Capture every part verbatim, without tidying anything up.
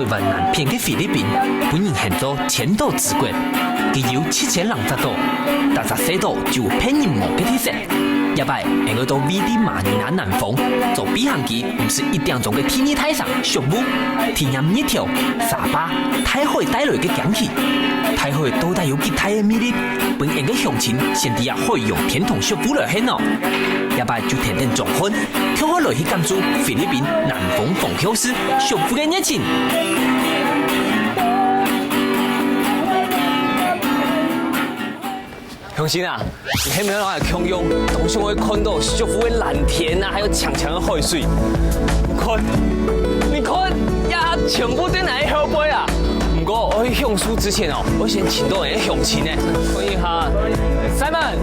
台灣南片个菲律賓，分人喊做千島之國。佢有七千零隻島，逐隻細島就有別人無个特色。這擺，𫣆愛到位在馬尼拉南方，坐飛行機毋使一點鐘个第二大城宿霧，體驗日頭、沙巴、大海帶來个驚喜。大海到底有幾大个魅力？分𫣆个鄉親先佇這海洋天堂宿霧來歇哦。這擺就跈等張翰， 共下來去感受菲律賓南方皇后市宿霧个熱情。鄉親啊，你係毋係摎𠊎共樣，當想愛看到宿霧个藍天啊，還有清清个海水？你看，你看，這全部在𠊎个後背啊！毋過，愛去享受之前哦，愛先尋到𠊎个鄉親呢。問一下，Simon。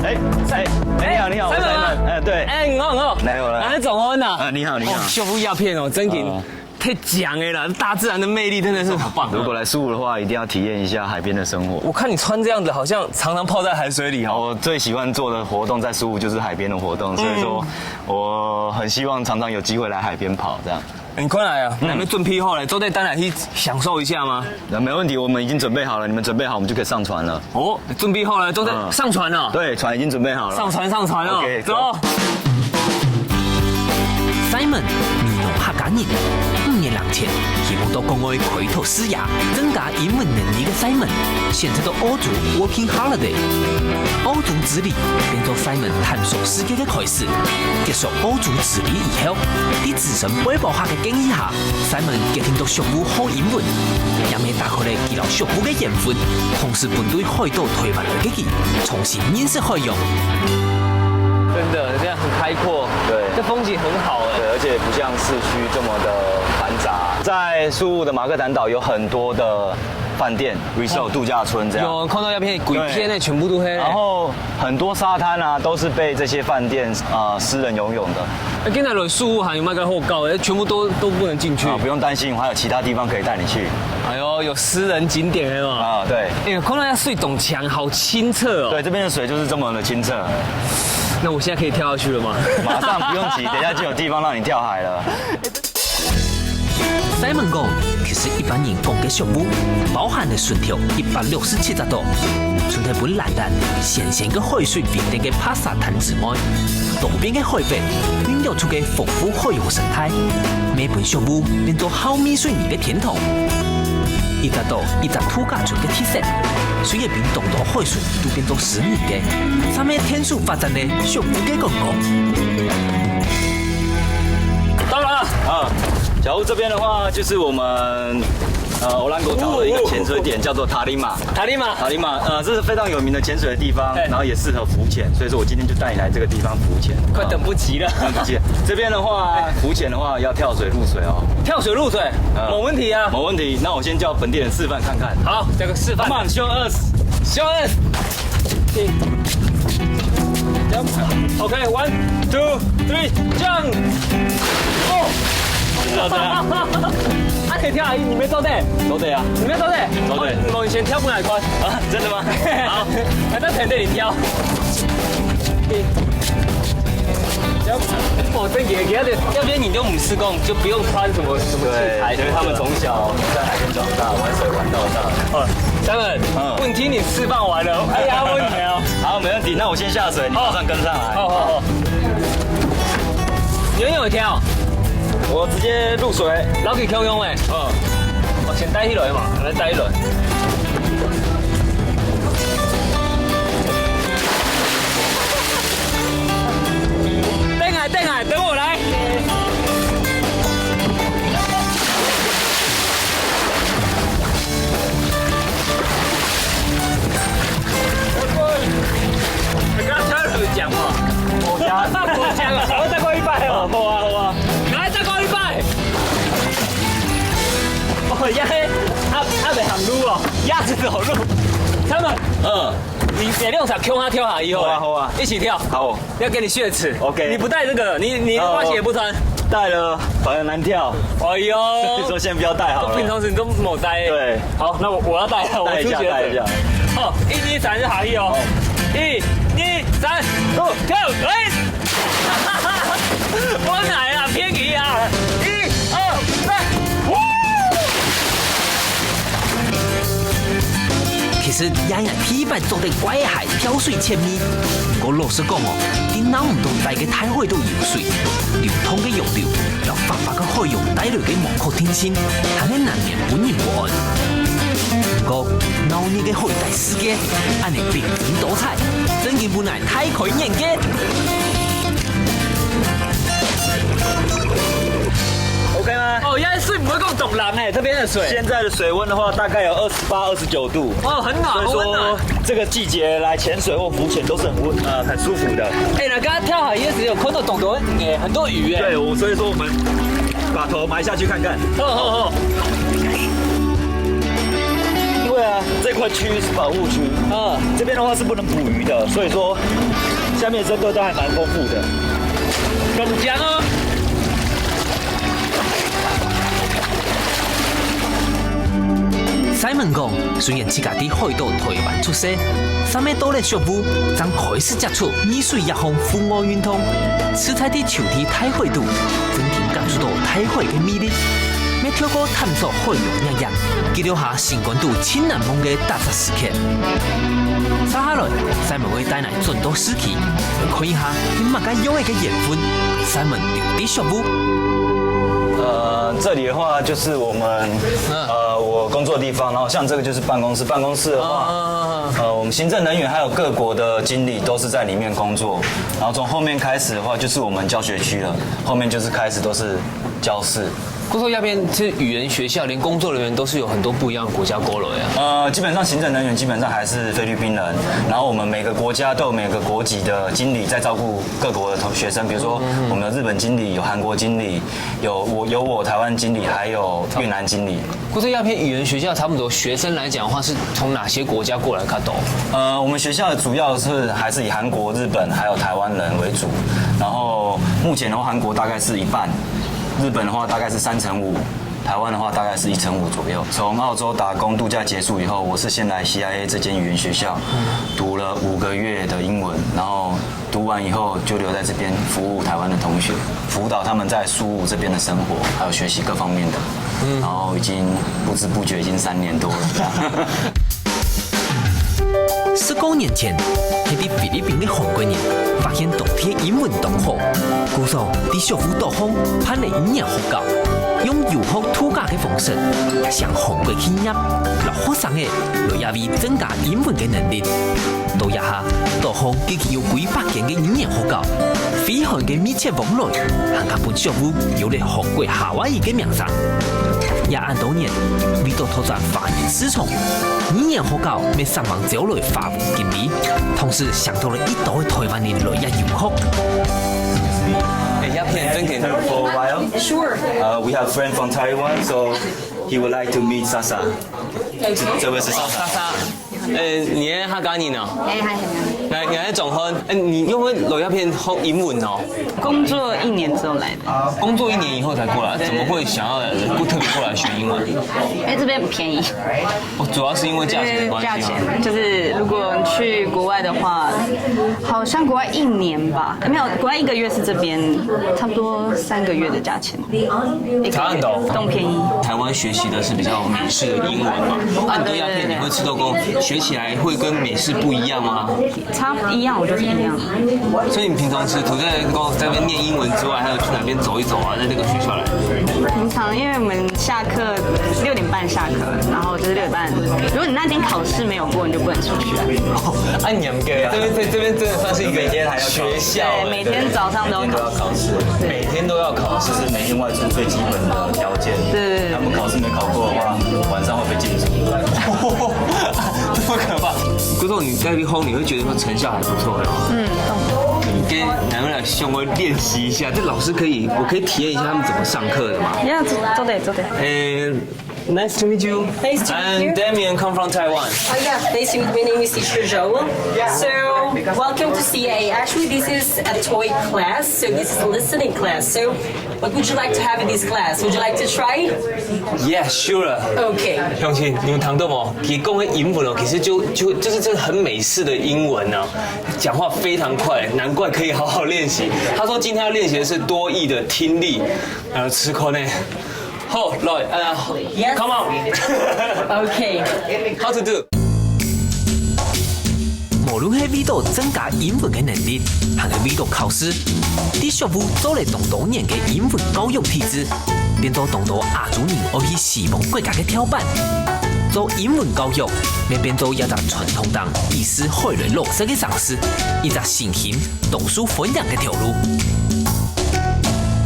哎，哎，你好，你好，我是Simon。Simon。哎，對。哎，你好，你好。你好，你好。哎，張翰啊。啊，你好，你好。哦，宿霧這片哦，真經哦。太靚个啦，大自然的魅力真的是好棒。如果來宿霧的話，一定要體驗一下海邊的生活。我看你穿這樣子，好像常常泡在海水裡哦。我最喜歡做的活動在宿霧就是海邊的活動，所以說，嗯。我很希望常常有機會來海邊跑，這樣。你看來啊，嗯。你們準備好了，做得帶來去享受一下嗎？那沒問題，我們已經準備好了，你們準備好，我們就可以上船了。哦，準備好了，做得上船了。嗯。對，船已經準備好了。上船，上船了，OK，走。走。Simon，美濃客家人，五年零前，希望到國外開拓視野，增加英文能力个Simon，選擇到澳洲working holiday。澳洲之旅變做Simon探索世界个開始。結束澳洲之旅以後，在資深背包客个建議下，Simon決定到宿霧學英文，也係打開了佢摎宿霧个緣分，同時分對海島台灣來个佢，重新認識海洋。真的，這樣很開闊，對。這風景很好哎。對，而且不像市區這麼的繁雜。在宿霧的馬克坦島有很多的飯店、resort、度假村這樣。有，看到那片鬼片的，對。全部都黑。然後很多沙灘啊，都是被這些飯店，呃，私人擁有的。哎，今天來宿霧還有麼个好搞的？全部都，都不能進去。啊，不用擔心，我還有其他地方可以帶你去。哎喲，有私人景點的嘛。啊，對。哎，看到那水當清，好清澈哦。對，這邊的水就是這麼的清澈。那我現在可以跳下去了嗎？馬上不用急，等一下就有地方讓你跳海了。Simon講，其實一般人講个宿霧，包含了脣頭一百六十七隻島，除忒分藍藍、鮮鮮个海水圍等个白沙灘之外，東邊个海域，另有出个豐富海洋生態，乜分宿霧變做好味水泥个天堂。一隻島一隻度假村个特色，雖然分當多海水都變做私人个，正係天數發展个宿霧个觀光。到了啊！啊，小屋這邊的話，就是我們，呃，Olango島的一個潛水點，叫做塔里馬。塔里馬。塔里馬，呃，這是非常有名的潛水的地方，對。然後也適合浮潛，所以說我今天就帶你來這個地方浮潛。快等不及了。等不及了。這邊的話，浮潛的話要跳水入水哦。跳水入水，嗯。沒問題啊。沒問題，那我先叫本地人示範看看。好，這個示範。Come on, show us. Show us. OK，one, two, three, jump！哦，真的這樣？啊，可以跳啊，你沒做對。做對啊。你沒做對。做對。哦，我們先跳過來看。啊，真的嗎？好。還在等著你跳。哦，真的，這邊你就毋使講，就不用穿什麼，什麼器材。對，因為他們從小在海邊長大，玩水玩到大。哦，Simon，嗯。問題你示範完了，哎呀，問題了。 好，沒問題，那我先下水，你馬上跟上來。好，好，好。你用跳？我直接入水。摎佢共樣欸。嗯。我先帶起來嘛，來帶起來。等啊，等啊，等我來。 我剛才有講嘛，我加，我加了，我再過一擺哦。好啊，好啊。來，再過一擺。哦，呀嘿，啊，啊，袂行路哦，鴨子走路。他們，嗯。你這兩隻共下跳下以後，好啊，好啊。一起跳。好。要給你血池。OK。你不帶這個，你，你的拖鞋也不穿。哦，帶了，反而難跳。哎喲。所以說先不要帶好了。平常時你都沒帶。對。好，那我，我要帶了，我出血了。帶一下，帶一下。好，一、二、三就下去哦。好。一、二、三，哦，跳，哎！我哪呀，偏移啊！一、二、三，哇！爺爺第一擺做得乖个係跳水前味。毋過老實講哦，在挼毋到在个大海肚游水，流動个洋流，摎發白个海洋帶來个無確定性，還係難免分人不安。毋過，鬧熱个海底世界，恁呢繽紛多彩，正經分𠊎大開眼界。 OK 嗎？哦，原來水毋會講凍人欸，這邊的水。現在的水溫的話，大概有二十八、二十九度。哦，很暖，所以說，很溫暖。這個季節來潛水或浮潛都是很溫，呃，很舒服的。欸，那剛剛跳海的時候有看到懂得很，欸，很多魚欸。對，我，所以說我們把頭埋下去看看。好，好，好。因為啊，這塊區域是保護區，嗯。這邊的話是不能捕魚的，所以說下面的生態都還蠻豐富的。很強哦。 Simon講，雖然自家在海島台灣出世，三月到了宿霧，正開始接觸沂水一項戶外運動，自在在秋天大海肚，真正感受到大海个魅力。也透過探索海洋熱熱，記錄下心肝肚盡難忘个打雜時刻。接下來，Simon會帶𠊎轉到市區，來看一下係麼个樣个緣分，Simon留在宿霧。 呃，這裡的話就是我們，嗯。呃，我工作的地方，然後像這個就是辦公室。辦公室的話，嗯，嗯，嗯，嗯。呃，我們行政人員還有各國的經理都是在裡面工作，然後從後面開始的話，就是我們教學區了，後面就是開始都是教室。故所這邊是語言學校，連工作人員都是有很多不一樣的國家過來啊。呃，基本上行政人員基本上還是菲律賓人，然後我們每個國家都有每個國籍的經理在照顧各國的同學生，比如說我們的日本經理，有韓國經理， 有我，有我台灣經理，還有越南經理。故所這片語言學校差不多學生來講的話，是從哪些國家過來較多？呃，我們學校主要是還是以韓國、日本還有台灣人為主，然後目前的話，韓國大概是一半，日本的話大概是三成五，台灣的話大概是一成五左右。從澳洲打工度假結束以後，我是先來C I A這間語言學校，讀了五個月的英文，然後 讀完以後就留在這邊服務台灣的同學，輔導他們在宿霧這邊的生活，還有學習各方面的。嗯。然後已經不知不覺已經三年多了。十過年前，係在菲律賓个韓國人發現當地个英文當好，故所在宿霧島項辦了語言學校，用遊學度假个方式，向韓國企業摎學生仔來這位增加英文个能力。 到這下，島項已經有幾百間个語言學校，非韓个密切往來，還較分宿霧有了韓國夏威夷个名聲。也恁多年，為著拓展華語市場，語言學校乜煞猛招來華文經理，同時吸引到了一堆个台灣人來這遊學。哎，要騙真給 For a while. Sure. Uh, we have friend from Taiwan, so he would like to meet Sasa. 這位是 Sasa。 莎莎，呃，你係客家人哦？哎，還行啊。那你還在中漢？哎，你有沒有來這片學英文哦？工作一年之後來的。工作一年以後才過來，怎麼會想要來，特別過來學英文？因為這邊很便宜。哦，主要是因為價錢的關係嗎？價錢，就是如果去國外的話，好像國外一年吧，沒有，國外一個月是這邊差不多三個月的價錢。 差很多。當便宜。台灣學習的是比較美式的英文嘛，那你對這片你會試著講學起來會跟美式不一樣嗎？差一樣，我覺得一樣。所以你平常除了在這邊念英文之外，還有去哪邊走一走啊？在這個學校來？平常因為我們下課六點半下課，然後就是六點半，如果你那天考試沒有過，你就不能出去啊。哦，恁嚴格啊！這邊這這邊真的算是一個每天還要考試。學校欸。對，每天早上都要考試。每天都要考試。每天都要考試。這是每天外出最基本的條件。對對對。他們考試沒考過的話，晚上會被禁足。這麼可怕！可是你在那邊烘，你會覺得說成效還不錯喲。嗯，懂。你跟男未來兄弟練習一下，這老師可以，我可以體驗一下他們怎麼上課的嗎？Yeah，做做得做得。欸， Nice to meet you. Nice to meet you. I'm Damien, come from Taiwan. Oh yeah, nice to meet you. My name is teacher Joel. So, welcome to C A. Actually, this is a toy class, so this is a listening class. So, what would you like to have in this class? Would you like to try? Yeah, sure. Okay. 鄉親，你有聽著無？佢講个英文哦，其實就就就是這很美式的英文啊，講話非常快，難怪可以好好練習。他說今天要練習的是多益的聽力，呃，吃虧呢。 好，來，呃，Yes. Come on. Okay. How to do? 無論係為著增加英文个能力，還係為著考試，在學府做了當多年个英文教育體制，變做當多亞洲人愛去西方國家个跳板。做英文教育，也變做一隻傳統當抵制海外老師个城市，一隻新興、多受歡迎个條路。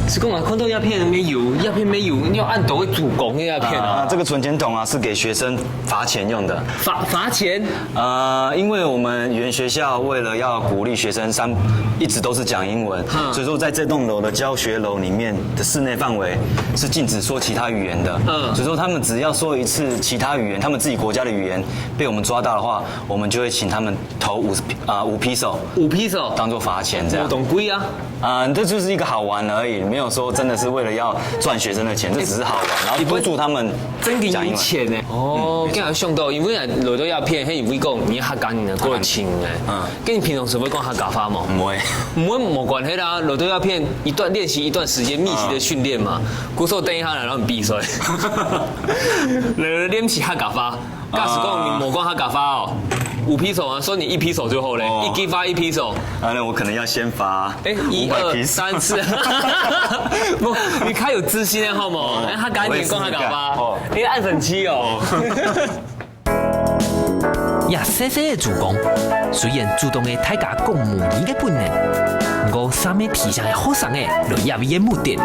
是講啊，看到這片沒有，這片沒有，你要按到个主攻个這片啊。啊，這個存錢筒啊，是給學生罰錢用的。罰，罰錢？呃，因為我們語言學校為了要鼓勵學生三，一直都是講英文，嗯。所以說在這棟樓的教學樓裡面的室內範圍是禁止說其他語言的。嗯。所以說他們只要說一次其他語言，他們自己國家的語言被我們抓到的話，我們就會請他們投五十，啊，五peso。五peso？當做罰錢這樣。有當貴啊。啊，這就是一個好玩而已，沒有說真的是為了要賺學生的錢，這只是好玩，然後督促他們講英文。正經有錢呢。哦，嗯，沒錯。這樣想到，因為來到這片，係因為講你客家人个過來請呢。嗯。跟你平常時會講客家話無？毋會。毋會，無關係啦，來到這片一段練習一段時間，密集的訓練嘛。嗯。故所等一下來讓你比賽。來，練習客家話。 假使講你無講客家話哦，五peso啊，算你一peso就好咧，哦。一支罰一peso。啊，那我可能要先罰哎，一五百peso。二三四，不，你較有自信个好無？哦，哎，佢敢講客家話，我也試試看。哦。哎，恁神奇哦。哦。這細細个主攻，雖然主動个大家講母語个本能，毋過三个提醒个學生仔來這位个目的。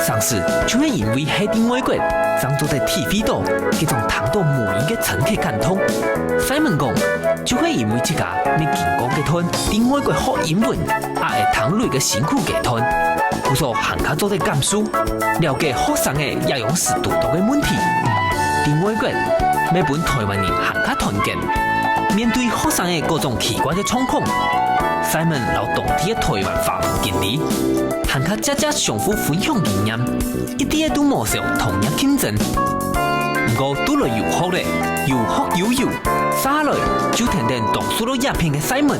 上次就係因為係在外國，正做得體會到這種聽到母語个深刻感動。Simon講，就係因為自家也經過這段在外國學英文，也會聽雷个辛苦階段，故所還較做得感受，了解學生仔這樣時堵到个問題。在外國，也分臺灣人還較團結。面對學生仔各種奇怪个狀況，Simon摎當地个臺灣華文經理，還較 輒輒相互分享經驗，一滴仔都無少同業競爭。毋過都來遊學咧，遊學遊遊，續下來就跈等當熟路這片个Simon，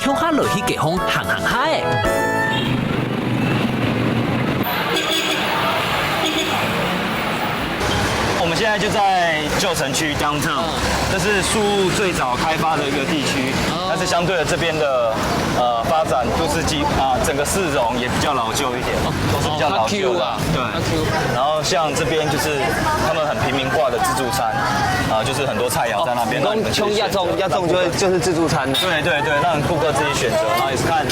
共下來去街項行行下仔。我們現在就在舊城區 downtown，嗯。這是宿霧最早開發的一個地區，哦。但是相對的這邊的，呃，發展都市計，啊，整個市容也比較老舊一點，哦，都是比較老舊的。哦，較舊啊。對。較舊。然後像這邊就是他們很平民化的自助餐，啊，就是很多菜餚在那邊，哦，讓你們自己選擇。你講像這種，這種就會，就是自助餐。對，對，對，讓顧客自己選擇，然後也是看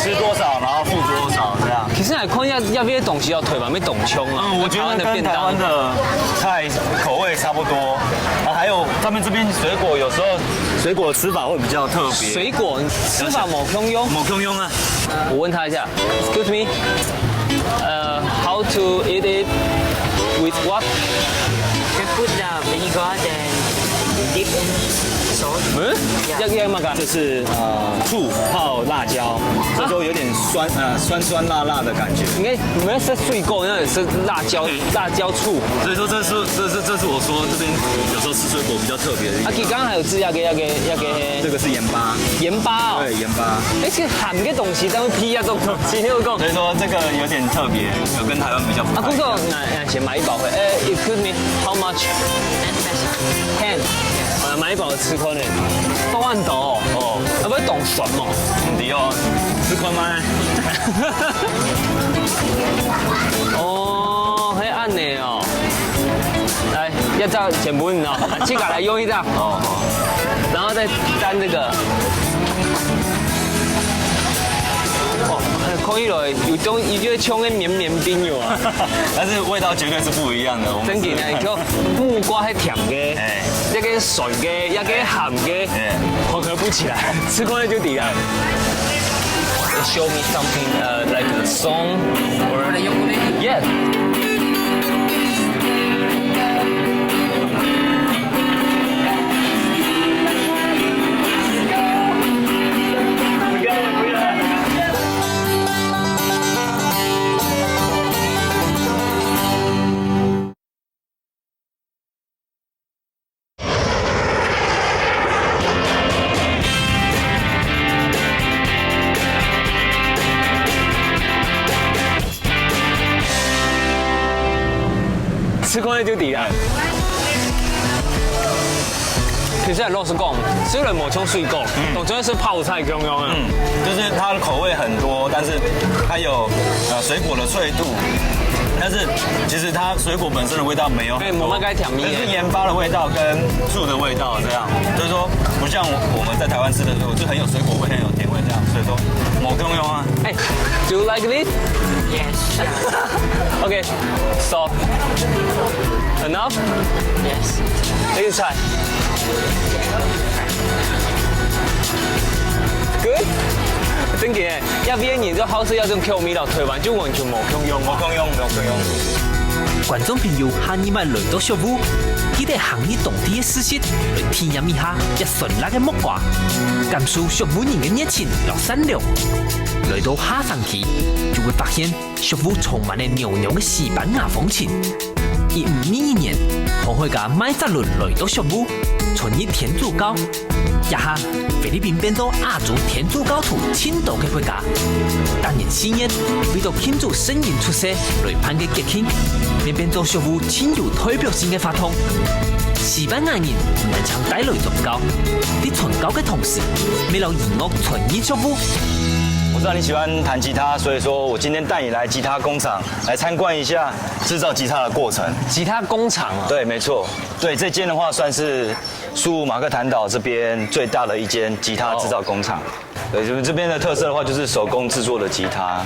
吃多少，然後付多少這樣。其實來看一下，這邊的東西哦，臺灣乜當像啊。嗯，我覺得跟臺灣的菜口味差不多。啊，還有他們這邊水果有時候水果吃法會比較特別。水果吃法無共樣？無共樣啊。我問他一下，Excuse me, uh, how to eat it with what? Just put the vinegar, then dip in salt. 嗯？Yeah. 要，要幹嘛？這是，呃，醋泡辣椒，所以說有點酸，呃，酸酸辣辣的感覺。應該毋係食水果，應該係食辣椒，辣椒醋。所以說這是，這是，這是我說這邊有時候吃水果比較特別的地方。啊，佢剛剛還有試那個，那個，那個，這個是鹽巴。鹽巴哦。對，鹽巴。欸，這鹹个東西，但係配這種東西，你有講。所以說這個有點特別，有跟臺灣比較不太一樣。啊，不過，那，那先買一包回。欸，excuse me, how much? Ten. 啊，買一包試看咧。當恁多哦。哦。啊，會當酸無？毋知哦，試看覓。哦，係恁呢哦。來，這隻全部哦，自家來用一隻。哦，好。然後再沾這個。哦，看起來有種，有種像个綿綿冰有啊。但是味道絕對是不一樣的。我們是正經个，叫木瓜係甜个，欸。這個酸个，這個鹹个，欸。混合不起來，試看就知啦。Show me something, uh, like a song or yes. 試看就知啦。其實老實講，雖然無像水果，嗯，當真係泡菜共樣啊。嗯，就是它的口味很多，但是它有呃水果的脆度，但是其實它水果本身的味道沒有很多，哎，無那個甜味耶。但是鹽巴的味道跟醋的味道這樣，就是說不像我們在台灣吃的時候，就很有水果味，很有甜味這樣，所以說無共樣啊。哎，Do you like this? Yes. Okay, stop. Enough? Yes. Let me try. Good? 真个耶，這邊人就好食這種口味咯，台灣就完全無共樣哦。無共樣，無共樣。觀眾朋友，下二擺來到宿霧，記得行入當地个市集，來體驗一下這酸辣个木瓜，感受宿霧人个熱情摎善良。來到下城區，就會發現 宿霧充滿了娘娘个西班牙風情。一五二一年，航海家麥哲倫來到宿霧，傳入天主教。這下，菲律賓變做亞洲天主教徒盡多个國家。逐年四月，為著慶祝聖嬰出世來辦个節慶，也變做宿霧盡有代表性个活動。西班牙人毋單淨帶來宗教，在傳教个同時，也摎音樂傳入宿霧。我知道你喜歡彈吉他，所以說我今天帶你來吉他工廠 來參觀一下製造吉他的過程。吉他工廠啊？對，沒錯。對，這間的話算是宿霧馬克坦島這邊最大的一間吉他製造工廠。對，就是這邊的特色的話，就是手工製作的吉他。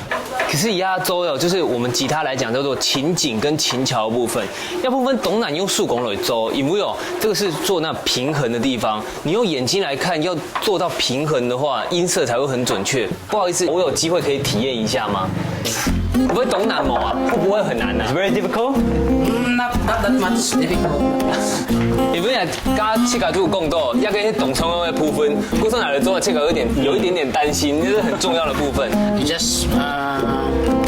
可是亞洲哦，就是我們吉他來講叫做琴頸跟琴橋的部分，大部分都難用手工來做，因為哦，這個是做那平衡的地方，你用眼睛來看，要做到平衡的話，音色才會很準確。 不好意思，我有機會可以體驗一下嗎？會當難無啊？會不會很難啊？It's very difficult. Mm, not, not that much difficult. 因為啊，剛剛自家就有講到，那個動作的部分，故所拿來做，自家有點，有一點點擔心，這是很重要的部分。You just uh,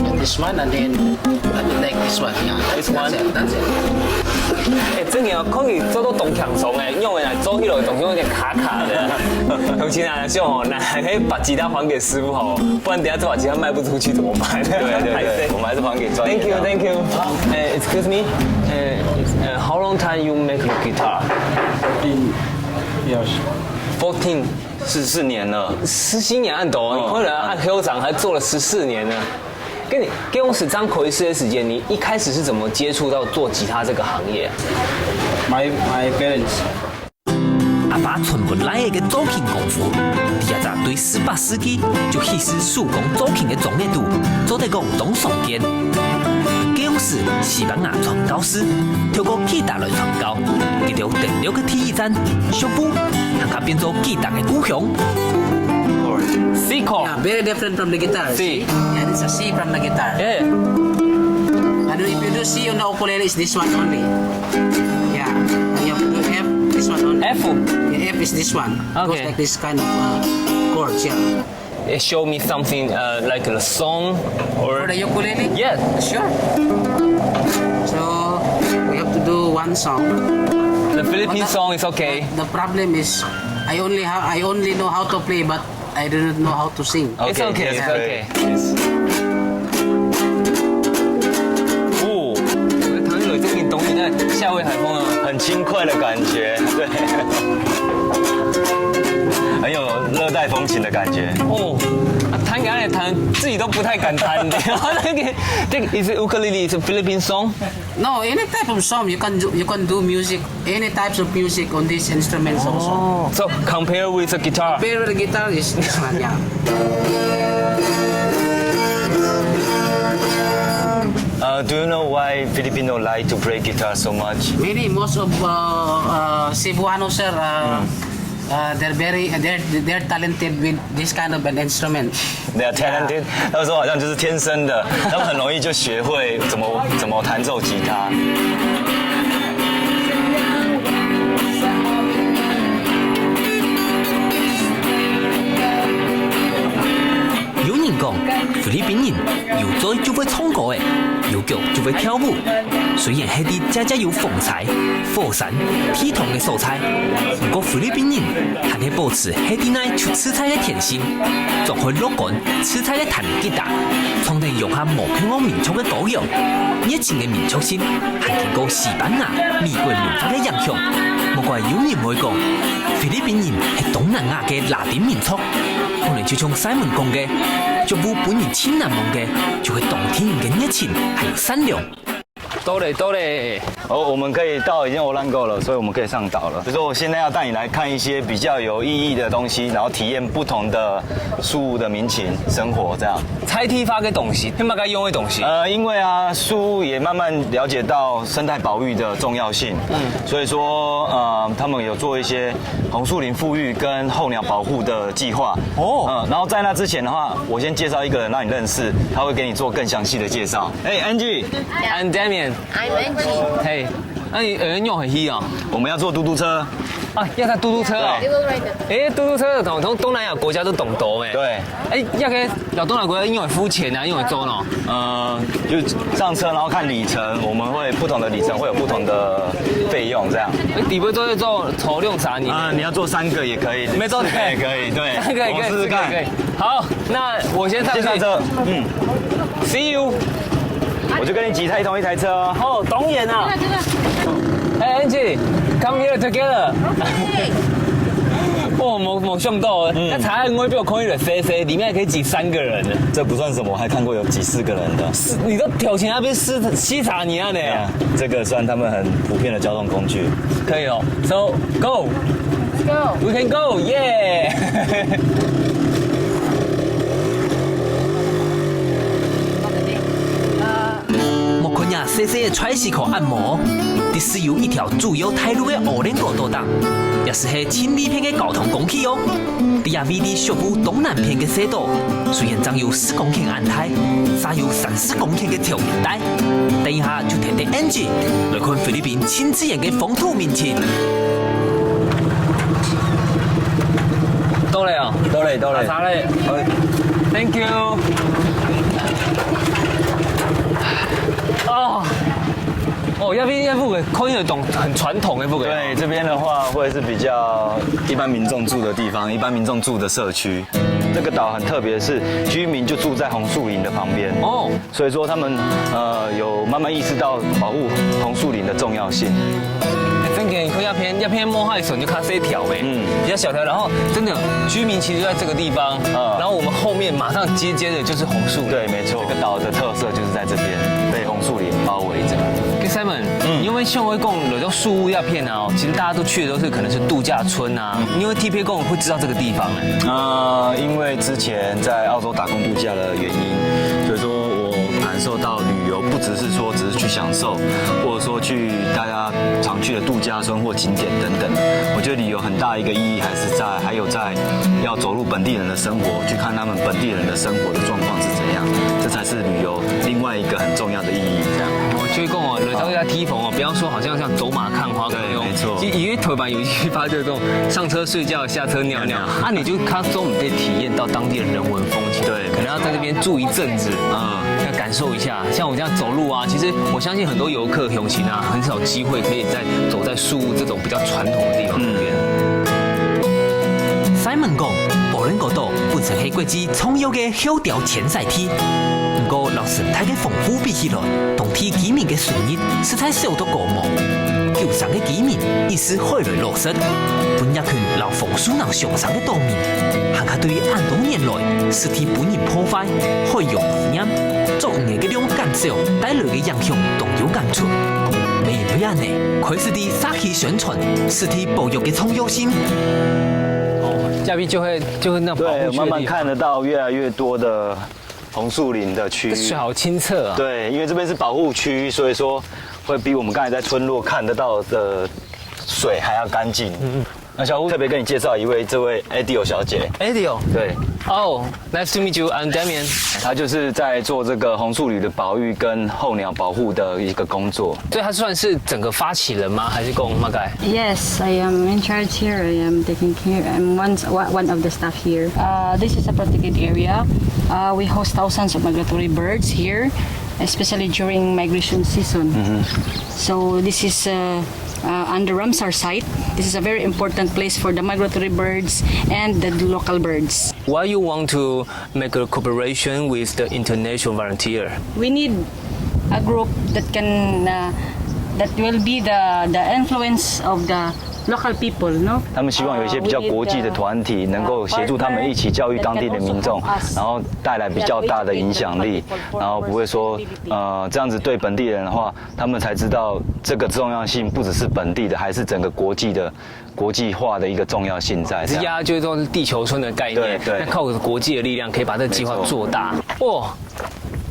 get this one and then let me take this one. Yeah, this one. That's it. That's it. 哎，真个哦，看你做到當輕鬆哎，因為啊，做起來當中有點卡卡的。鄉親啊，像哦，那還可以把吉他還給師傅好，不然等下這把吉他賣不出去怎麼辦？對對對，我們還是還給專業的。Thank you, thank you. 哎，excuse me, 哎，呃，how long time you make the guitar? Fourteen years. Fourteen. 十四年了。十四年恁多，你看人家按校長還做了十四年呢。跟你，跟我是這樣口一時的時間，你一開始是怎麼接觸到做吉他這個行業啊？My my parents. 阿爸傳分倈仔个做琴功夫，這隻對十八世紀就起始手工做琴个庄仔肚，做得講當常見。該央時，西班牙傳教士透過吉他來傳教，佢兜登陸个第一站，宿霧，還較變做吉他个故鄉。C chord. Yeah, very different from the guitar. C. Yeah, this is a C from the guitar. Yeah. And if you do C on the ukulele, it's this one only. Yeah. And you have to do F, this one only. F. Yeah, F is this one. Okay. Goes like this kind of uh, chords, yeah. Eh, show me something uh, like a song or. For the ukulele? Yes. Sure. So we have to do one song. The Philippine song is okay. The problem is, I only ha- I only know how to play, but I do not know how to sing. It's okay, it's okay. 哦，彈起來真个當然在夏威海風啊。很輕快的感覺，對，很有熱帶風情的感覺。哦，啊，彈起來彈，自己都不太敢彈。那個，這個 is it ukulele, is a Philippine song? No, any type of song you can do, you can do music, any types of music on this instrument also. So compare with the guitar. Compare with the guitar is this one, yeah. Uh, do you know why Filipino like to play guitar so much? Many, most of uh, uh, Cebuano, sir, uh, uh, they're very, uh, they're, they're talented with this kind of an instrument. They are talented. 他们说好像就是天生的，他们很容易就学会怎么怎么弹奏吉他。有人讲，菲律賓人有嘴就會唱歌誒，有腳就會跳舞。雖然係在隻隻有風搓、火山、地動个所在，毋過菲律賓人還係保持係在哪就自在个天性，總會樂觀自在个彈吉他，唱等鄉下無共樣民族个歌謠。熱情个民族性，還經過西班牙、美國文化个影響，莫怪有人會講，菲律賓人係東南亞个拉丁民族。可能就像Simon講个，腳步分人盡難忘个，就係當地人个熱情還有善良。到了，到了。哦，我们可以到已经 Olango 了，所以我们可以上岛了。所以说，我现在要带你来看一些比较有意义的东西，然后体验不同的宿务的民情生活，这样。在地化个東西，係麼个用个東西？呃，因为啊，宿务也慢慢了解到生态保育的重要性，嗯，所以说，呃，他们有做一些红树林復育跟候鸟保护的计划。哦，嗯，然后在那之前的话，我先介绍一个人让你认识，他会给你做更详细的介绍。哎，Angie， I'm Damien。 I'm Angie. 嘿，那你呃用很黑啊？我们要坐嘟嘟车。啊，要坐嘟嘟车啊？对，嘟嘟车。哎，嘟嘟车同同东南亚国家都懂得哎。对。哎，要给老东南亚国家用来付钱啊，用来做喏。呃，就上车，然后看里程，我们会不同的里程会有不同的费用，这样。哎，底部都在做头六啥你？啊，你要坐三个也可以，没错四个也可以，对，三个也可以，我们试试看。四个也可以。好，那我先上去。先上车，嗯， See you。我就跟你挤在同一台车哦。哦，当然啊。哎，Angie，come here together。哦，没没想到，那台湾外表可以有 C C，里面还可以挤三个人呢。这不算什么，我还看过有挤四个人的。你都跳前那边西西查尼亚呢？这个算他们很普遍的交通工具。可以哦。So go。 Go. We can go, yeah！莫看呀，細細个tricycle按摩，這係有一條主要大路个奧蘭多島頂，也係係盡利便个交通工具哦。這也位在宿務東南片个細島，雖然正有四公頃恁大，煞有三四公頃个條件帶。等一下就跈等Angie來看菲律賓盡自然个風土民情。到了哦。到了，到了。打茶嘞。Thank you。哦，哦，要不要不给看一种很传统的不给？对，这边的话会是比较一般民众住的地方，一般民众住的社区。这个岛很特别，是居民就住在红树林的旁边。哦，所以说他们呃有慢慢意识到保护红树林的重要性。真个，你看一片，一片摸海水就看这一条呗，嗯，比较小条，然后真的居民其实就在这个地方，嗯然后我们后面马上接接的就是红树林。对，没错，这个岛的特色就是在这边，被红树林包围着。跟 Simon，嗯，因为像我讲，有时候宿务那片啊，其实大家都去的都是可能是度假村啊，因为 T P 工会知道这个地方呢。呃，因为之前在澳洲打工度假的原因，所以说我感受到旅游不只是说只是去享受，或者说去大家常去的度假村或景点等等。我觉得旅游很大一个意义还是在，还有在要走入本地人的生活，去看他们本地人的生活的状况是怎样，这才是旅游另外一个很重要的意义。这样。哦，所以讲哦，来到一家 T P 哦，不要说好像像走马看花那种，对，没错。其实因为台湾有一句话就是这种上车睡觉，下车尿尿，尿尿啊，你就看说我们可以体验到当地的人文风情，对可能要在这边住一阵子啊，要感受一下。像我这样走路啊，其实我相信很多游客、游行啊，很少机会可以在走在宿务这种比较传统的地方这边。Simon 讲，奧兰多島本身係国际重要个候鳥迁徙地，不过摎生态个丰富比起来，当地居民个收入实在少到過毛。舊城个居民一時海來老實，分一群摎紅樹林相生个島民，還較對恁多年來，實地分人破壞、海洋污染、作業个量減少帶來个影響當有感觸。每每恁呢，開始在社區宣傳實地保育个重要性。哦，下面就会就会那保护对，区的地方。慢慢看得到越来越多的红树林的区域。水好清澈啊。对，因为这边是保护区，所以说会比我们刚才在村落看得到的水还要干净。嗯，那小吴特别跟你介绍一位，这位 Adio 小姐。哎，对哦。对， Oh, nice to meet you. I'm Damien. 她就是在做这个红树林的保育跟候鸟保护的一个工作。所以他算是整个发起人吗？还是讲大概？ Yes, I am in charge here. I am taking care. I'm one, one of the staff here. Uh, this is a protected area. Uh, we host thousands of migratory birds here. especially during migration season. So this is uh, uh, on the Ramsar site. This is a very important place for the migratory birds and the local birds. Why you want to make a cooperation with the international volunteer? We need a group that can uh, that will be the the influence of the local people, no? 他们希望有一些比较国际的团体能够协助他们一起教育当地的民众，然后带来比较大的影响力，然后不会说呃这样子对本地人的话，他们才知道这个重要性不只是本地的，还是整个国际的国际化的一个重要性在。这样。呀，就是说地球村的概念，对对那靠国际的力量可以把这个计划做大。哇，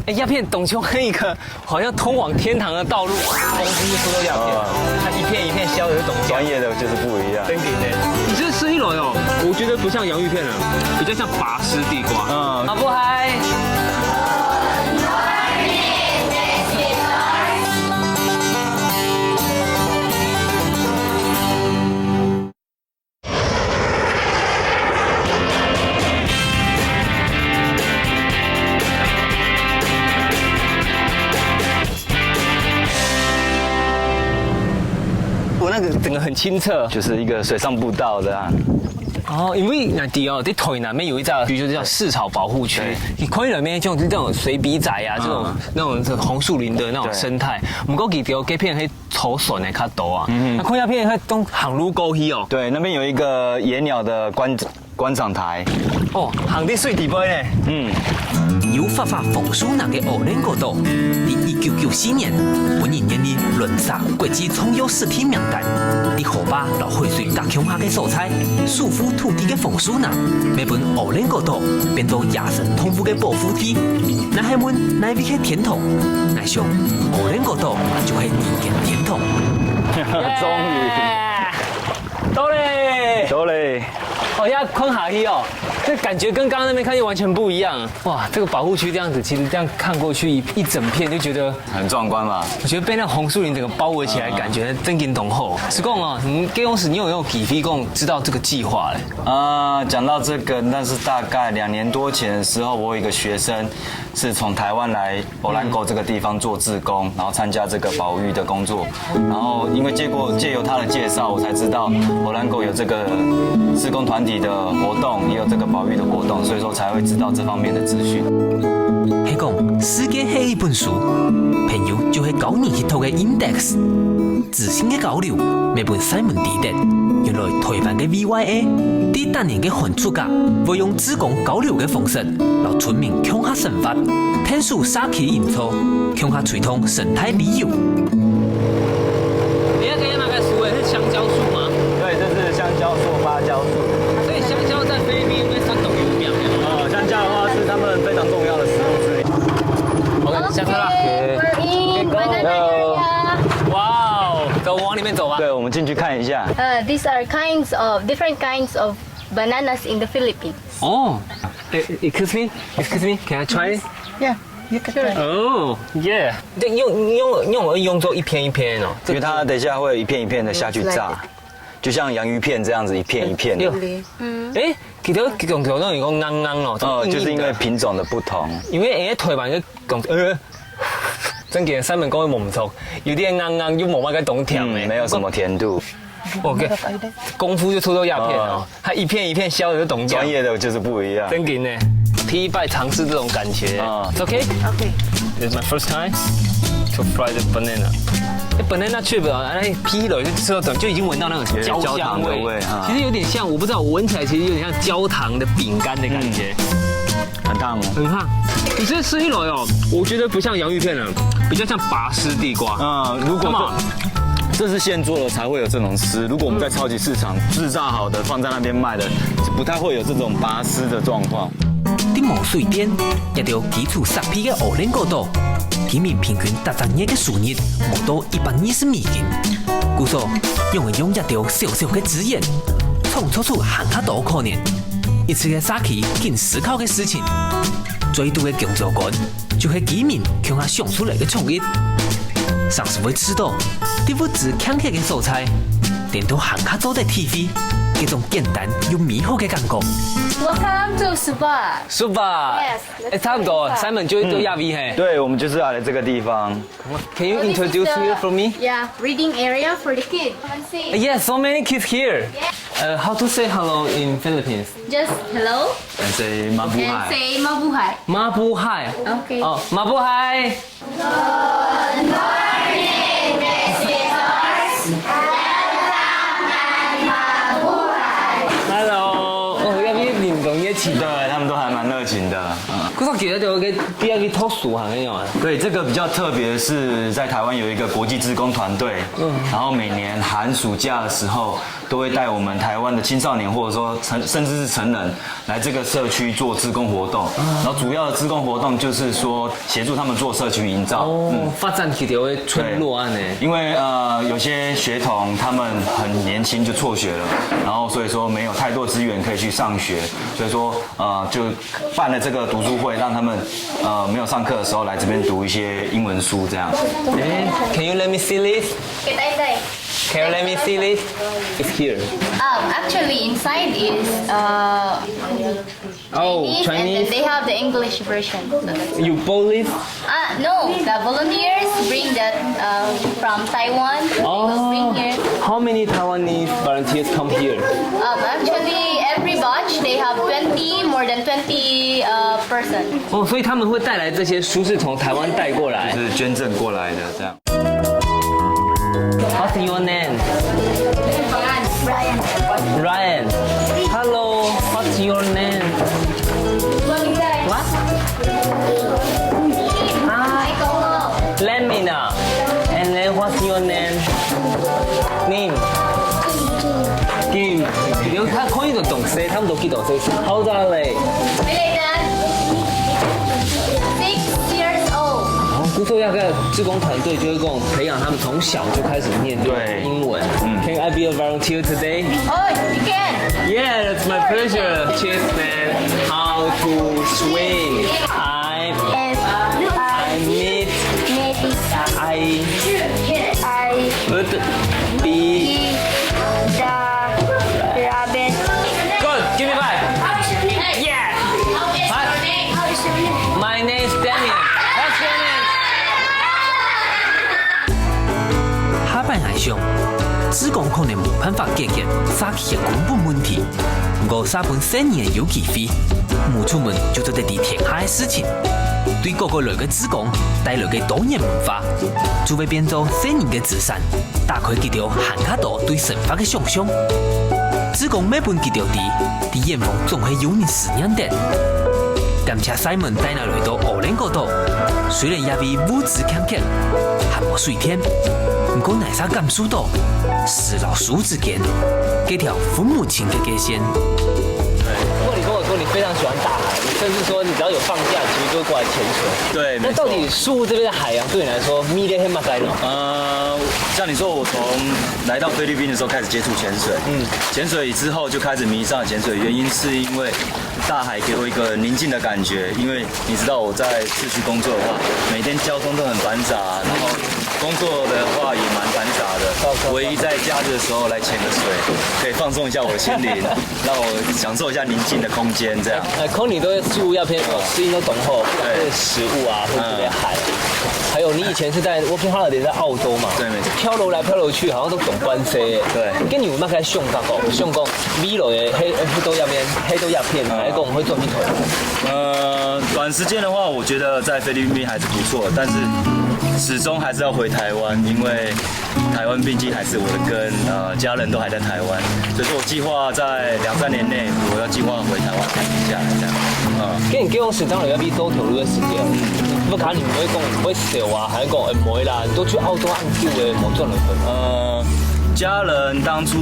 哎，鸦片懂球跟一个好像通往天堂的道路，公司就出了鸦片，它一片一片削的是懂球。专业的就是不一样。真的呢，你这吃起来哦，我觉得不像洋芋片了，比较像拔丝地瓜。嗯好不好？我那个整个很清澈。就是一个水上步道这样。哦，因为那底哦，在台南面有一站区就是叫市草保护区，你看到里面就这种水笔仔啊，这种、那种这种红树林的那种生态，我们过去条这片可以抽笋的较多啊。那看那片它都行路过去哦。对，那边有一个野鸟的观观赏台。哦，行在水底背呢。嗯，有发发枫树林个奧兰高島，在一九九四年，分人列入Ramsar國際重要實體名單。在河壩摎海水搭共下个所在，守護土地个楓樹林，乜分奧蘭高島變做野生動物个保護地。若係問哪位係天堂，𠊎想奧蘭高島就係人間天堂。终于到嘞，到嘞。哦，要看下去哦，这感觉跟刚刚那边看见完全不一样。哇，这个保护区这样子，其实这样看过去一一整片就觉得很壮观嘛。我觉得被那红树林整个包围起来，感觉真经懂后。是讲啊，你给我时，你有没有体会过知道这个计划嘞？啊，讲到这个，那是大概两年多前的时候，我有一个学生是从台湾来Olango这个地方做志工，然后参加这个保育的工作。然后因为借过借由他的介绍，我才知道Olango有这个志工团体的活动，也有这个保育的活动，所以说才会知道这方面的资讯。係講，世界係一本書，朋友就係交人去讀个index。知識个交流，乜分Simon知得，原來台灣个V Y A，在逐年个寒暑假，會用志工交流个方式，摎村民共下生活，𢯭手社區營造，共下推動生態旅遊。你那个那个树是香蕉树吗？对，这是香蕉树、芭蕉树。所以香蕉在菲律宾会算懂有名的。呃，香蕉的话是他们非常重要的食物之一。 OK，下车了。 We're in banana area. 哇哦，走，往里面走吧。对，我们进去看一下。 Uh, these are kinds of different kinds of bananas in the Philippines. 哦，哎，excuse me，excuse me，can I try it? Yeah, you can try. Oh yeah，这用用用用做一片一片哦。因为它等一下会有一片一片的下去炸，就像洋芋片这样子一片一片的。哎，其实讲讲那有讲硬硬哦，呃，硬硬的就是因为品种的不同。因为哎，台湾个讲呃，真个三门讲的冇错，有点硬硬又冇那个懂甜的，嗯，没有什么甜度。 OK，功夫就出到鸦片哦，它一片一片削的就懂掉。专业的就是不一样。真个呢，第一拜尝试这种感觉。啊 It's okay. Okay. It's my first time to fry the banana. 哎，banana chip 啊，哎，劈了就吃到，就已经闻到那种焦有焦糖的香味，味啊其实有点像，我不知道，我闻起来其实有点像焦糖的饼干的感觉。很烫哦。很烫。你这吃起来哦，我觉得不像洋芋片了，比较像拔丝地瓜。嗯，如果干嘛这这是现做的才会有这种丝，如果我们在超级市场制造好的放在那边卖的，不太会有这种拔丝的状况。在無水電，也有基礎設備个奧蘭高島，居民平均逐隻月个收入無到一百二十美金。故所，用會用這兜小小个資源，創造出還較多可能。一次个社區緊思考个事情，最多个工作官就係居民共下想出來个創意。常時會試著，在物資欠缺个所在，顛倒還較做得體會。這種簡單又美好个感覺。 Welcome to Suva. Suva. Yes, 哎，差不多，let's go to Suva. Simon就，就這位嘿。對，我們就是要來這個地方。 Can you introduce me for me? Yeah, reading area for the kid. Come and see. Yes, so many kids here. Yeah. Uh, how to say hello in Philippines? Just hello. And say mabuhay. And say mabuhay. Mabuhay. Okay. Oh, mabuhay. Hello，哦，這位人當熱情。對，他們都還蠻熱情的。嗯。可是我覺得這个比較特殊啊，那種啊。對，這個比較特別的是，在台灣有一個國際志工團隊，嗯。然後每年寒暑假的時候，都會帶我們台灣的青少年，或者說成，甚至是成人，來這個社區做志工活動。然後主要的志工活動就是說協助他們做社區營造。哦，嗯。發展起來的村落啊呢。對，因為，呃，有些學童他們很年輕就輟學了，然後所以說沒有太多資源可以去上學，所以說，呃，就辦了這個讀書會，讓他們，呃，沒有上課的時候來這邊讀一些英文書這樣。哎，Can you let me see this? Can you let me see this? It's here. Um, actually, inside is, uh, Oh, Chinese, and then Chinese. They have the English version. So that's You bought this? Uh, no, the volunteers bring that, uh, from Taiwan. They will bring here. Oh. How many Taiwanese volunteers come here? Um, actually, every batch they have twenty, more than twenty, uh, person. 哦，所以他们会带来这些书是从台湾带过来。就是捐赠过来的这样。 What's your name? Ryan. Ryan. Hello, what's your name? What? Ah, let me know. And then what's your name? Name? Kim. 你看，他口音都懂谁，他们都记得谁。How old are they? Six years old. 哦，故所有个志工团队就会讲培养他们从小就开始念这个英文。对。嗯。Can I be a volunteer today? Oh, you can. Yeah, that's my pleasure. Cheers, man. How to swim? I, I meet, I would be the rabbit. Good, give me five. Yeah. What? My name is Daniel. What's your name? 下擺𠊎想，志工可能無辦法解決社區个根本問題，毋過社分細人有機會，無出門就做得知天下个事情。對各國來个志工帶來个多元文化，就會變做細人个資產，打開佢兜還較多對生活个想像。志工乜分佢兜知， 在遠方總係有人思念等。感謝Simon帶𠊎來到奧蘭哥島，雖然這位物資欠缺，還無水電，毋過𠊎儕感受到，樹摎樹之間，該條分毋清个界線。不過你跟我說你非常喜歡大海，你甚至說你只要有放假，其實就會過來潛水。對，那到底沒錯。樹屋這邊的海洋對你來說，迷戀係麼个呢？呃，像你說，我從來到菲律賓的時候開始接觸潛水，嗯。潛水之後就開始迷上了潛水，原因是因為 大海給我一個寧靜的感覺，因為你知道我在市區工作的話，每天交通都很繁雜，然後工作的話也蠻繁雜的。唯一在假日的時候來潛個水，可以放鬆一下我的心靈，讓我享受一下寧靜的空間，這樣。哎，看你都在樹屋這片，哦，適應都懂吼，不管是食物啊，或者是海。還有你以前是在working holiday在澳洲嘛？對，沒錯。漂流來漂流去，好像都懂關係。對。跟你有那個想法哦，想講 未來个，係，係到這片，係到這片，還係講會轉去台灣？呃，短時間的話，我覺得在菲律賓還是不錯，但是始終還是要回台灣，因為台灣畢竟還是我的根，呃，家人都還在台灣，所以說我計劃在兩三年內，我要計劃回台灣安居下來這樣。嗯。跟你結婚時，當然要比多投入个時間，不可能你會講會少啊，還係講，欸，毋會啦，你都去澳洲恁久了，無轉來。呃，家人當初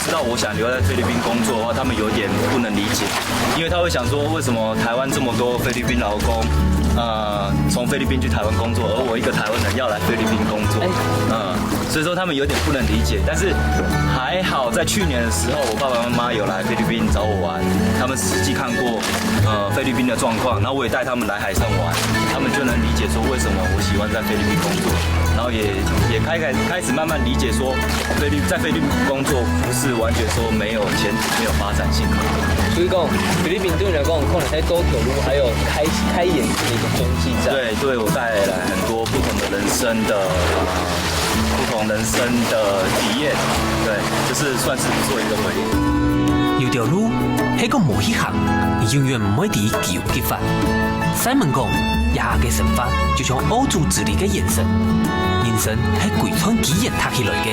知道我想留在菲律賓工作的話，他們有點不能理解，因為他會想說，為什麼台灣這麼多菲律賓勞工，呃，從菲律賓去台灣工作，而我一個台灣人要來菲律賓工作？哎。嗯。所以说他们有点不能理解。但是还好，在去年的时候，我爸爸妈妈有来菲律宾找我玩，他们实际看过呃菲律宾的状况，然后我也带他们来海上玩，他们就能理解说为什么我喜欢在菲律宾工作，然后也也开开开始慢慢理解说菲律在菲律宾工作不是完全说没有前途、没有发展性。所以讲，菲律宾对你来讲，可能在做头路还有开开眼界的一个中继站。对，对我带来很多不同的人生的呃不同人生的体验，对，就是算是做一个回忆。有條路，係講無去行，你永遠毋會知佢有幾闊。Simon講，這下个生活就像澳洲之旅个延伸，人生係歸串機緣搭起來个。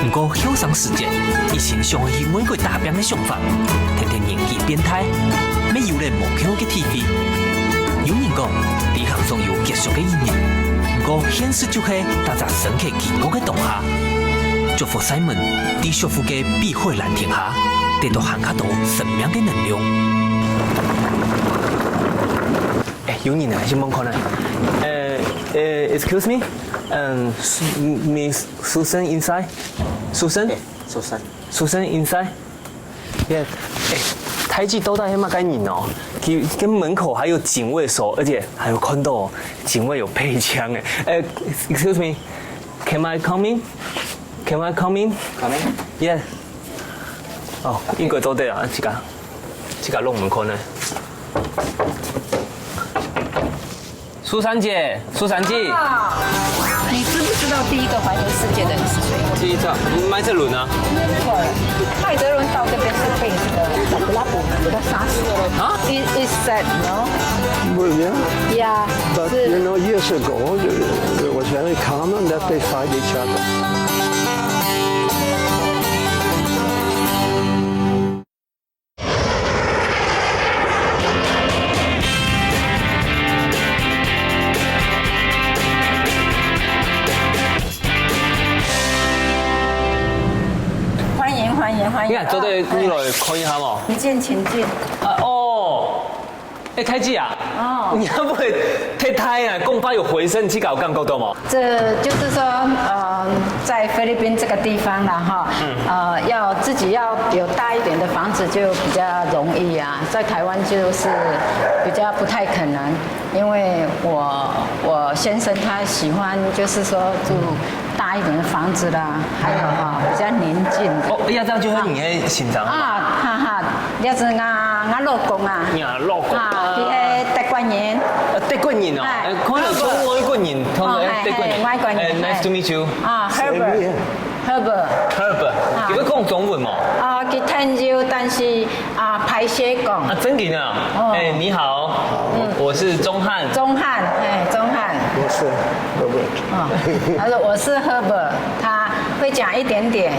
毋過後生時節，一心想愛去外國打拼个想法，天天年紀變大，乜有了無共个體會。有人講，旅行總有結束个一日，毋過現實就係大家身體經過个當下。祝福 Simon 在舒服个碧海藍天下，得到還較多生命个能量。哎，有人啊，先望看啊。呃，呃，excuse me，嗯，Miss Susan inside？Susan inside？Yeah，哎，大姊到底係麼个人哦？佢跟門口還有警衛所，而且還有看到哦，警衛有配槍哎。呃，excuse me，can I come in？Can I come in？Come in。Yeah。哦，應該做得啊，自家，自家弄門口呢。蘇珊姐，蘇珊姐。你知不知道第一个环游世界的人是谁？第一个，麦哲伦啊。错了，麦哲伦到这边是被这个拉布拉多杀死的。啊？Is is sad, no? Well, yeah. Yeah. But you know, years ago, it was very common that they fight each other. 欢迎欢迎欢迎！你看，坐在你来看一下嘛。请进，请进。啊哦，哎，太极啊，哦你会不会太太啊？讲话有回声，你自家有感觉到吗？这就是说，呃，在菲律宾这个地方啦，哈，呃，要自己要有大一点的房子就比较容易啊，在台湾就是比较不太可能，因为我我先生他喜欢就是说住大一点的房子啦，还有哈比较宁静的。哦，要这样就会你会紧张啊。啊，哈哈，这是我我老公啊，你啊，老公啊，佢系德国人。呃，德国人哦，哎哎，可能从外国人，从哦哎，德国人，哎哎外国人哎，nice to meet you。啊 Same ，Herbert here. Herbert Herb，你会讲中文吗？啊，佢听有，但是啊，歹势讲啊，。真的啊！哦哎，你好，我我是钟汉。钟汉，哎，钟汉，我是 Robert。啊，他说我是 Herbert，他会讲一点点。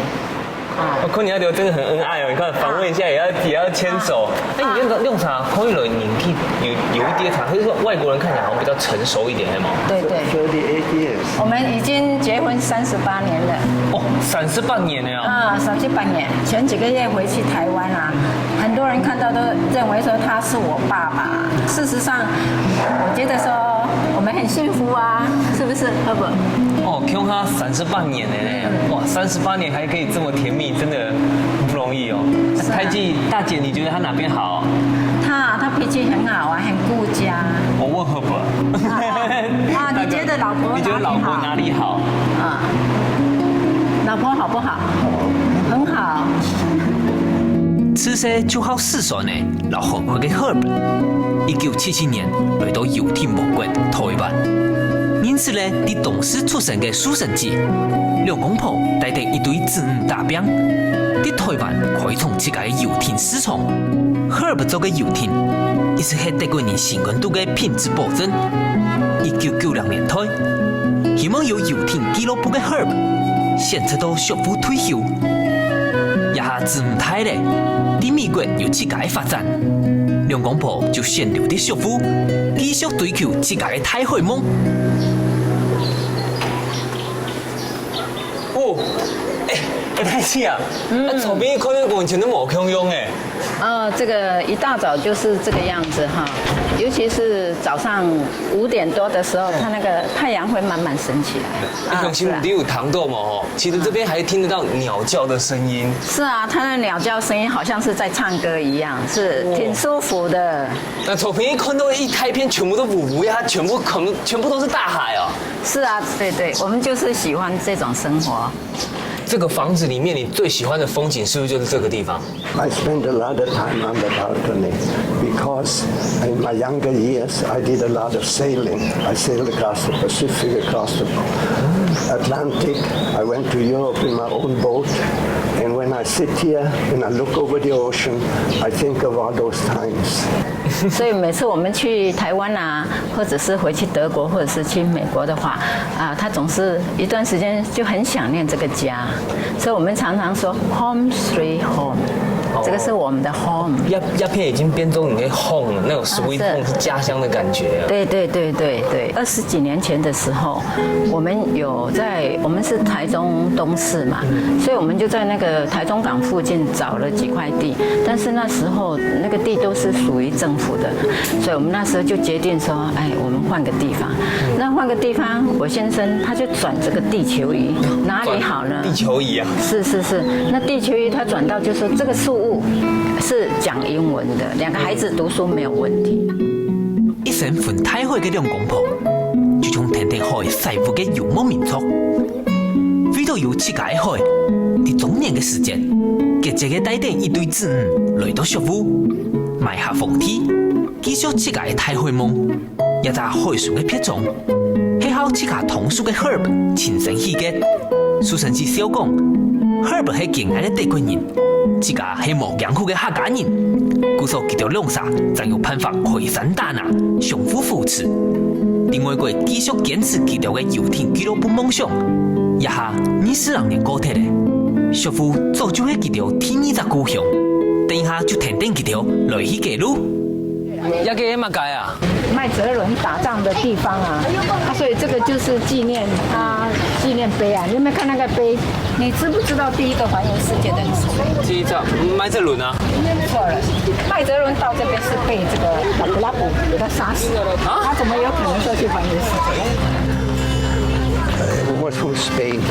哦，昆尼亚流真的很恩爱哦！你看，访问一下也要也要牵手。哎，你用用啥？可以了，年纪有有一点长，可是说外国人看起来好像比较成熟一点，是吗？对对，Thirty-eight years. 我们已经结婚三十八年了。哦，三十八年了啊！啊，三十八年，前几个月回去台湾啊，很多人看到都认为说他是我爸爸。事实上，我觉得说我们很幸福啊，是不是，Herbert？哦，共下三十八年了呢，哇，三十八年还可以这么甜蜜，真的不容易哦。是啊太极大姐，你觉得他哪边好？他他脾气很好啊，很顾家。我问 Herbert。啊，你觉得老婆你觉得老婆哪里好？啊，老婆好不好？很好。自細就好四川呢，老河北个 Herb。一九七七年來到遊艇王國台灣，認識了在當時出生个蘇生姊，兩公婆帶等一對子女打拼，在台灣開創自家个遊艇市場。Herb做个遊艇，一直係德國人心肝肚个品質保證。一九九零年代，希望有遊艇俱樂部个 Herb 選擇到宿霧退休。這下子女大了，在美國有自家个發展，兩公婆就選留在宿霧，繼續追求自家个大海夢。哦，哎，哎，太極啊，啊，左邊看到完全都無共樣哎。哦，这个一大早就是这个样子哈，尤其是早上五点多的时候，它那个太阳会慢慢升起来。啊，相信你有听到嘛吼？其实这边还听得到鸟叫的声音。是啊，它的鸟叫声音好像是在唱歌一样，是挺舒服的。那从平看到一大片全部都烏乌呀，它全部可能全部都是大海哦。是啊，对对，我们就是喜欢这种生活。这个房子里面，你最喜欢的风景是不是就是这个地方？ I spent a lot of time on the balcony because in my younger years I did a lot of sailing. I sailed across the Pacific, across the Atlantic. I went to Europe in my own boat. And when I sit here and I look over the ocean, I think of all those times. 所以每次我们去台湾啊，或者是回去德国，或者是去美国的话，啊，他总是一段时间就很想念这个家，所以我们常常说 home sweet home，这个是我们的 home。鸦鸦片已经变成你的 home 了，那种 sweet 是 home 是家乡的感觉啊。对对对对对，二十几年前的时候，我们有在我们是台中东势嘛，所以我们就在那个台中港附近找了几块地，但是那时候那个地都是属于政府的，所以我们那时候就决定说，哎，我们换个地方。那换个地方，我先生他就转这个地球仪，哪里好呢？地球仪啊。是是是，那地球仪他转到就说这个树屋是讲英文的，两个孩子读书没有问题。一身分大海个兩公婆，就像跈等海徙舞个游牧民族。為著有自家个海，在中年个時節，結結个帶等一對子女來到宿霧，買下荒地，繼續自家个大海夢。這隻海脣个別莊，係靠自家當初个Herb親身起个。蘇生志笑講，Herb係堅毅个德國人，自家係無驚苦个客家人，故所佢兜兩儕正有辦法開山打林，相互扶持。在外國繼續堅持佢兜个遊艇俱樂部夢想，這下二十零年過忒了，宿霧早就係佢兜第二隻故鄉，等一下就跈等佢兜來去該路。這个係麼个啊？麥哲倫打仗的地方啊，啊，所以这个就是纪念他纪念碑啊。你有没有看那个碑？你知不知道第一个环游世界的人是谁？第一张麦哲伦啊。错了，麦哲伦到这边是被这个拉布拉布给他杀死的。啊他怎么有可能说去环游世界？ Was from Spain.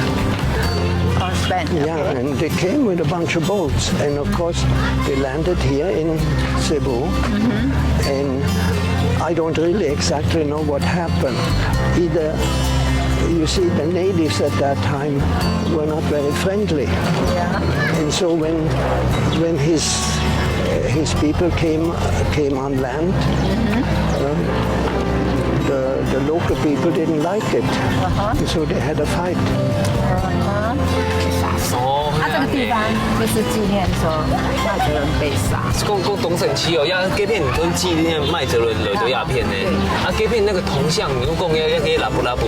Oh, Spain. Yeah, and they came with a bunch of boats, and of course they landed here in Cebu. And I don't really exactly know what happened. Either, you see, the natives at that time were not very friendly. Yeah. And so when when his his people came came on land, uh, the the local people didn't like it. And so they had a fight. 杀死。哦他这个地方就是纪念说麦哲伦被杀。讲讲当神奇哦，呀，这片都纪念麦哲伦来到这片呢。啊，这片那个铜像，你又讲要要给拉布拉布。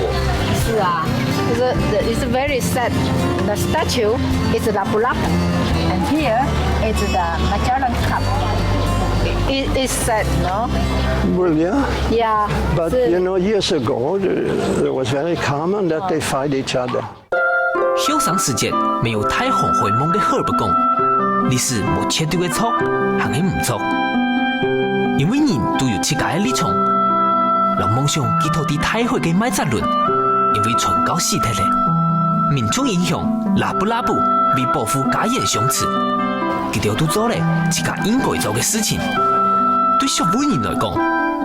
是啊，就是 the- it's very sad. The statue is Lapu-Lapu, and here is the Magellan Cup. It is sad, no? Well, yeah. Yeah. But 是 you know, years ago, uh, it was very common that they fight each other. 後生時節，沒有大航海夢个Herb講，歷史無絕對个著，還係毋著。因為人都有自家个立場，摎夢想寄託在大海个麥哲倫，因為傳教死忒了。民族英雄拉布拉布為保護家園相持，佢兜都做了自家應該做个事情。對宿霧人來講，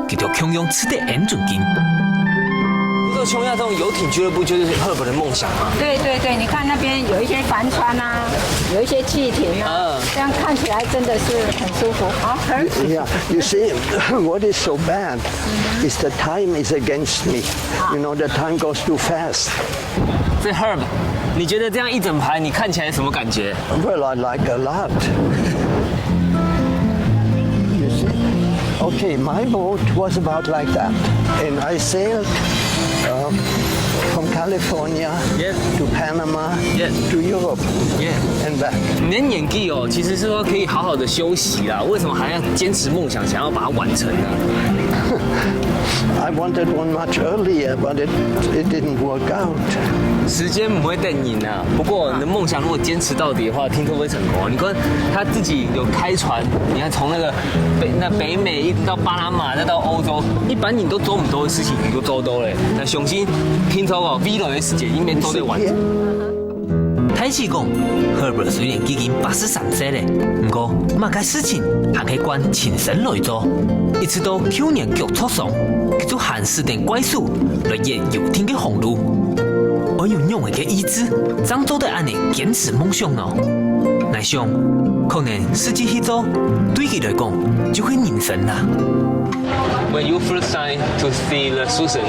佢兜共樣值得恁尊敬。不過像這種遊艇俱樂部就是Herb的夢想嘛。对对对，你看那边有一些帆船啊，有一些汽艇啊，嗯这样看起来真的是很舒服。好，很 Yeah, you see, what is so bad is the time is against me. You know, the time goes too fast. 所以Herb，你觉得这样一整排你看起来什么感觉？ Well, I like a lot. You see? Okay, my boat was about like that. And I sailed uh, from California, yeah, to Panama, yeah, to Europe, yeah, and back. 你的年纪哦，其实是说可以好好的休息啦，为什么还要坚持梦想，想要把它完成呢？ I wanted one much earlier, but it, it didn't work out. 时间不会等人啊，不过你的梦想如果坚持到底的话，听说会成功啊。你看他自己有开船，你看从那个北那北美一直到巴拿马，再到欧洲，一般你都做不到的事情，你都做到了。那雄心听说哦，V六的时间应该都得完成。 大使講，Herbert雖然已經八十三歲了，毋過麼个事情還係慣親身來做，一直到舊年腳著傷，佢就還使等怪手來越遊艇个航路。愛有仰仔个意志，正做得恁仔堅持夢想呢？𠊎想，可能實際去做，對佢來講，就係人生啦。 When you first time to see the Susan,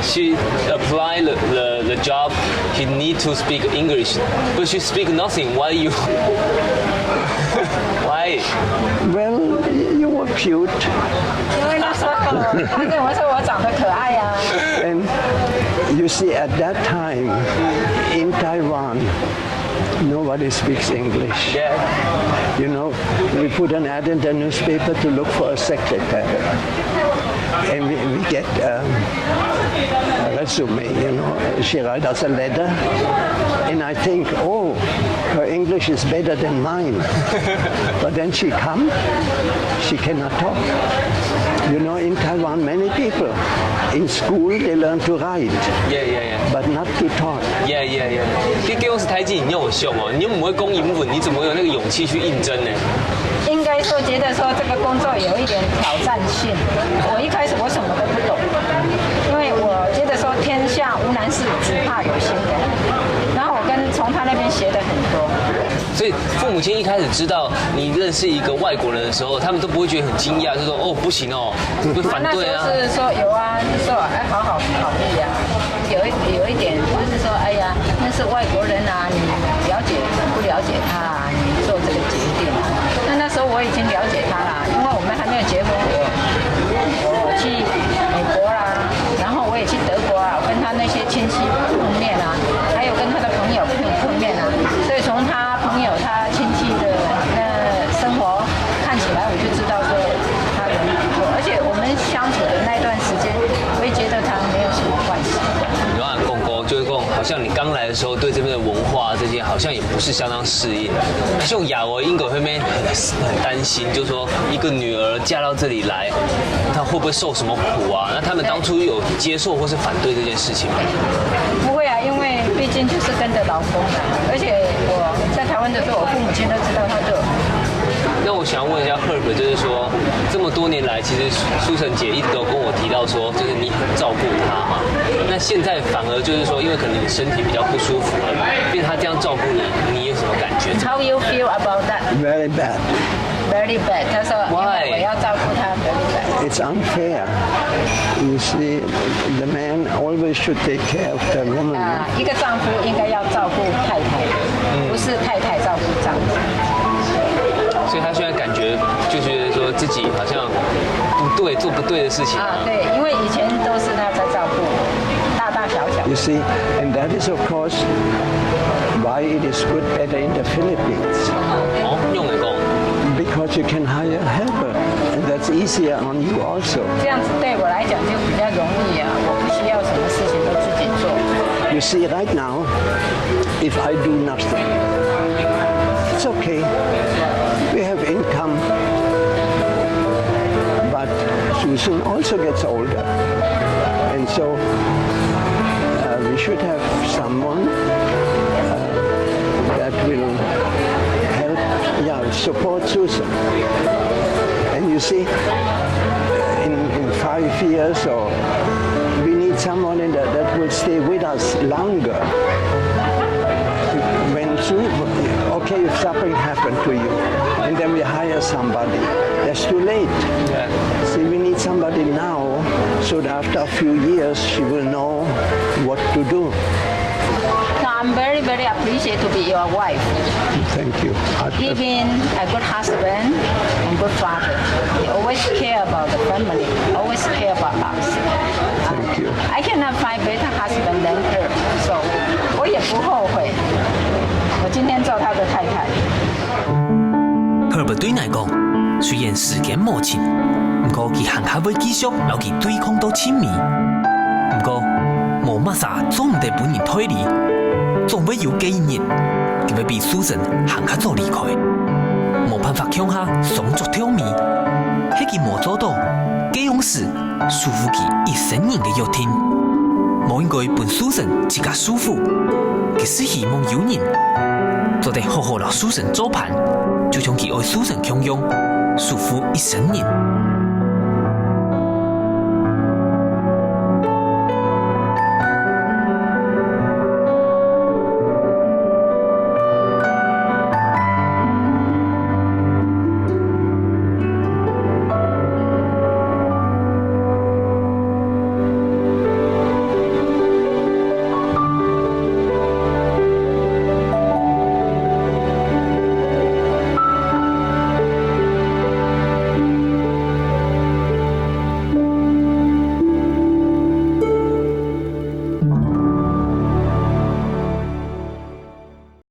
she applied the, the, the job. She need to speak English, but she speak nothing. Why you? Why? Well, you were cute. 因为那时候他跟我说我长得可爱啊。 And you see, at that time in Taiwan, nobody speaks English. Yeah. You know, we put an ad in the newspaper to look for a secretary. And we, we get um, a resume, you know. She writes us a letter. And I think, oh, her English is better than mine. But then she come, she cannot talk. You know, in Taiwan, many people in school, they learn to write, yeah, yeah, yeah, but not to talk. Yeah, yeah, yeah. 你叫我是台籍，你有想哦，你又不会讲英文，你怎么有那个勇气去应征呢？应该说，觉得说这个工作有一点挑战性。我一开始我什么都不懂，因为我觉得说天下无难事，只怕有心人。然后我跟从他那边学的很多。所以父母亲一开始知道你认识一个外国人的时候，他们都不会觉得很惊讶，就说：“哦，不行哦，会反对啊。”那时候是说有啊，就说哎，好好考虑啊。有一有一点就是说，哎呀，那是外国人啊，你了解不了解他啊？你做这个决定啊？那那时候我已经了解他啦，因为我们还没有结婚，我我去美国啦，然后我也去德国啊，我跟他那些亲戚碰面啊，还有跟他的朋友碰碰面啊，所以从他朋友他亲戚的那生活看起来，我就知道说他人不错，而且我们相处的那段时间，我也觉得他没有什么坏事。你刚刚讲过，就是讲，好像你刚来的时候，对这边的文化这些，好像也不是相当适应。像雅文应该会没很很担心，就是说一个女儿嫁到这里来，她会不会受什么苦啊？那他们当初有接受或是反对这件事情吗？不会啊，因为毕竟就是跟着老公啊，而且我在台湾的时候，我父母亲都知道他对我。那我想要问一下 Herb，就是说，这么多年来，其实苏晨姐一直都跟我提到说，就是你很照顾她嘛。那现在反而就是说，因为可能你身体比较不舒服了，变她这样照顾你，你有什么感觉？How you feel about that? Very bad. Very bad。他说，因为我要照顾她，very bad。It's unfair. You see, the man always should take care of the woman. 啊，一个丈夫应该要照顾太太，不是太太照顾丈夫。所以他现在感觉就觉得说自己好像不对，做不对的事情啊。啊，对，因为以前都是他在照顾我，大大小小。You see, and that is, of course, why it is good better in the Philippines. 哦，用得讲。Because you can hire a helper, and that's easier on you also. 这样子对我来讲就比较容易啊，我不需要什么事情都自己做。You see, right now, if I do nothing, it's okay. We have income, but Susan also gets older, and so uh, we should have someone uh, that will help, yeah, support Susan. And you see, in, in five years, or we need someone in that, that will stay with us longer. When Su- okay, if something happened to you, and then we hire somebody, that's too late. Yeah. See, we need somebody now, so that after a few years, she will know what to do. No, I'm very, very appreciated to be your wife. Thank you. I- He been a good husband and good father. He always care about the family, always care about us. Thank you. I cannot find better husband than her. But對𠊎講，雖然時間無情，毋過佢還較會繼續摎佢對抗到盡尾。毋過，無麼儕做毋得分人代理，總會有該一日，佢會比Susan還較早離開。無辦法共下相逐到尾，係佢無做到，該央時束縛佢一生人个約定。無應該分Susan自家束縛，佢係希望有人做得好好摎Susan做伴，就像佢愛Susan共樣，束縛一生人。